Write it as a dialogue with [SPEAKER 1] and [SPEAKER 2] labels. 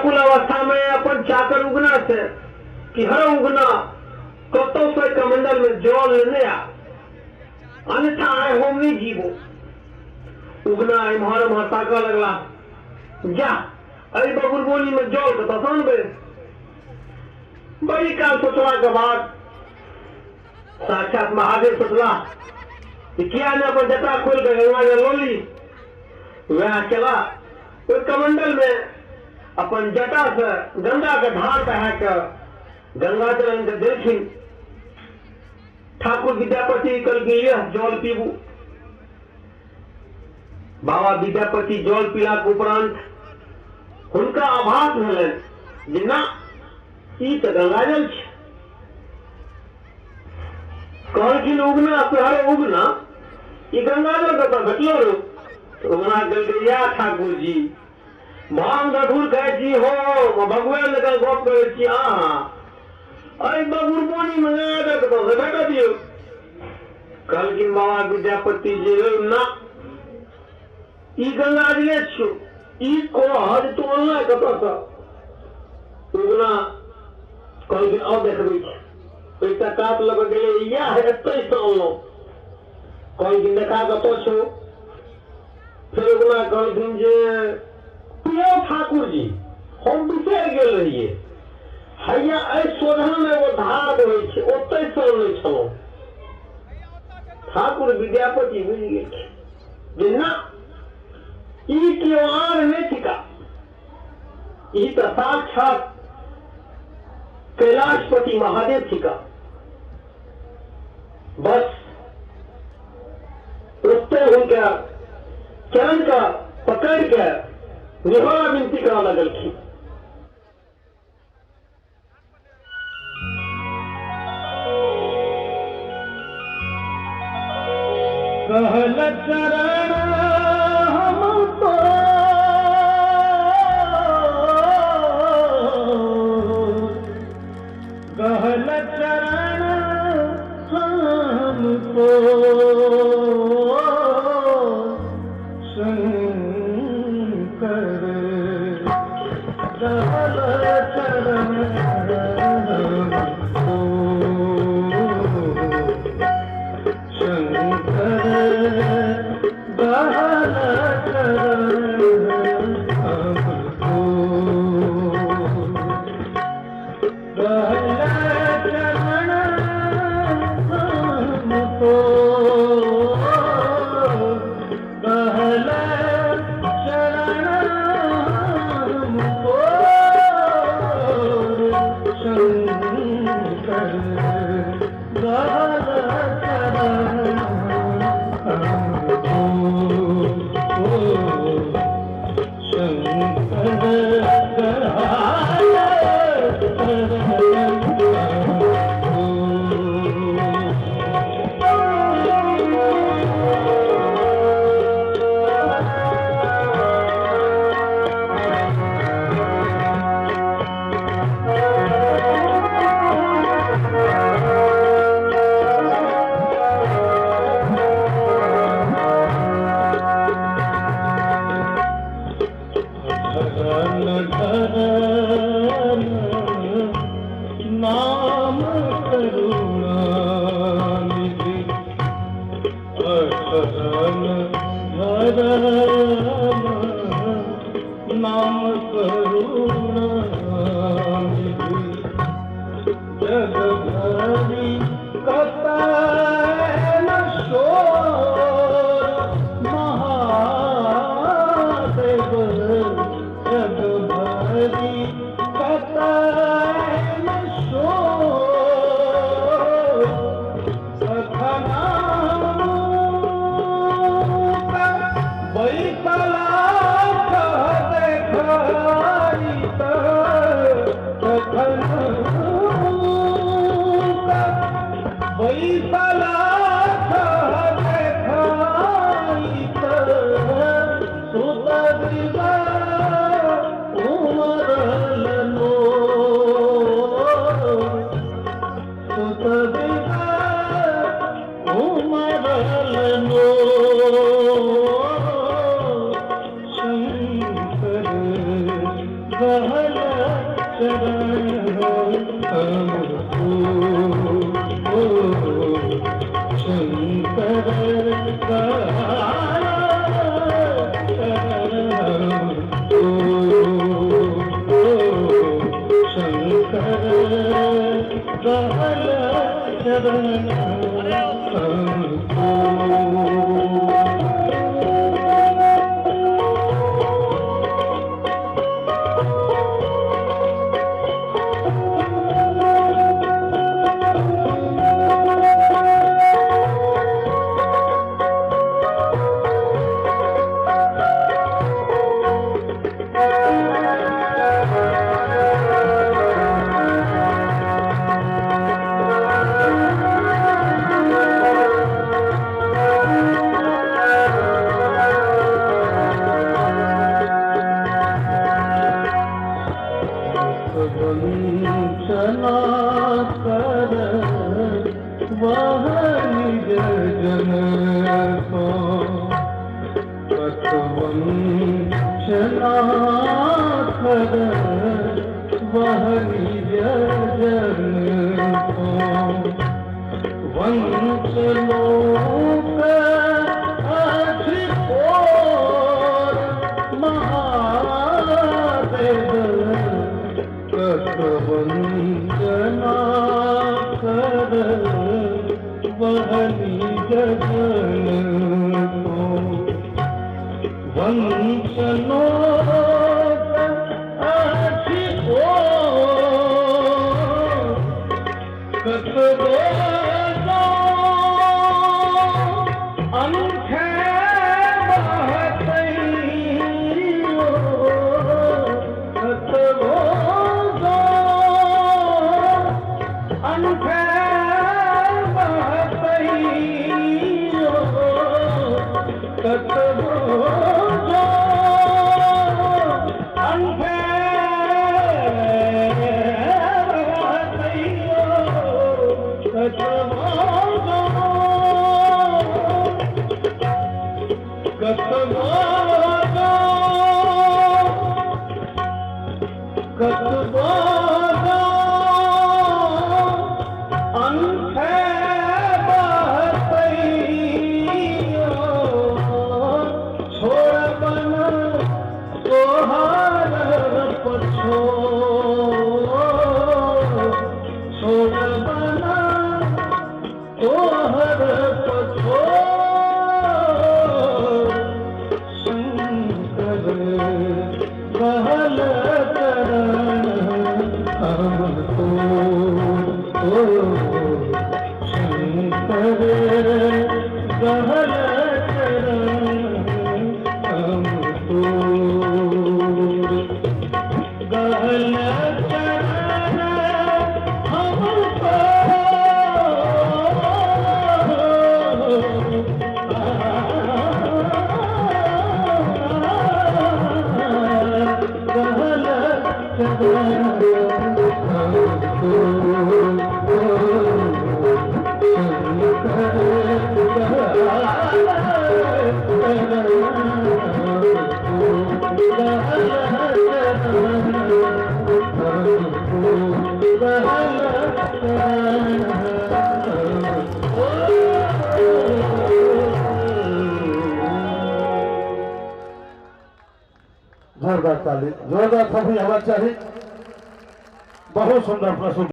[SPEAKER 1] व्याकुल अवस्था में अपन चाकर उगना से कि हर उगना कतौ से कमंडल में जल लेने आ, अन्यथा आए हम नहीं जीवो। उगना एम्हर एम्हर ताकऽ लगला, जा एहि बबुरबोनी में जल कतऽ सँ अनबै। बड़ी काल सोचला के बाद साक्षात महादेव सोचला कि किया ने अपन जटा खोल के गंगा जल लऽ ली। वएह केला, ओहि कमंडल में अपन जटा से गंगा के धार बहा के गंगा जल आनि के देलखिन। ठाकुर विद्यापति कहलखिन यह जल पीबू। बाबा विद्यापति जल पीला के उपरांत हुनका आभास भेलनि जे ना ई तऽ गंगा जल छै। कहलखिन उगना तोहरे उगना ई गंगा जल कतऽ भेटलो रो? तऽ उगना कहलकै इएह ठाकुर जी भांग धतूर खाइ छी हम, भगवान जकाँ गप करै छी अहाँ, एहि बबुरबोनी मे गंगा जल कतऽ से भेटत यौ? कहलखिन बाबा विद्यापति जी रौ ना ई गंगा जले छियौ, ई कह जे तू अनला कतऽसँ? उगना कहलखिन आउ देखबै छी। एकटा कात लऽ कऽ गेलै, इएह एतहिसँ अनलहुँ। कहलखिन देखा कतऽ छौ? फेर उगना कहलखिन जे प्रिय ठाकुर जी हम बिसरि गेल रहियै, हैया एहि सोझामे एगो धार बहै छै, ओतहिसँ अनने छलहुँ। ठाकुर विद्यापति बुझि गेलखिन जे ना ई केओ आन नहि थिका, ई तऽ साक्षात कैलाशपति महादेव थिका। बस ओतय हुनका चरण का पकड़ के निहोरा विनती करऽ लगलखिन।
[SPEAKER 2] कहल चरण हम तो कहल चरण हमको शंकर कहल चरण हमको शंकर कहल चरण हमको कहल चरण हमको कहल चरण हमको शंकर कहल चरण हमको शंकर कहल चरण हमको। धरन धरन नाम करुणा निधि, अधरन धरन नाम करुणा निधि, जग भरी कतै न शोर महादेव, जग भरी कतै न शोर, सखना बैसला देखैत, तखन बैसला देखैत, सुत उमर चरण हमको ओ शंकर गहल चरण हमको ओ शंकर गहल चरण हमको। वंचना कर वह निज जन को कत वंचना कर वह निज जन को वंश लोक अधिकोर महादेव कत वंदना कर वह निज जन को वंश लोक अधिकोर कत अंठे बहतैयो कत अंठे बहतैयो कत अंठे बहतैयो कत कत अंठे बहतैयो छोड़ बन तोहार पछो छोड़ बन तोहर पछो शंकर कहल चरण हमको ओ शंकर कहल चरण हमको गहल चरण हमको गहल चरण हमको
[SPEAKER 3] जोरदार ताली, जोरदार थपड़ी होबाक चाही। बहुत सुंदर प्रस्तुति।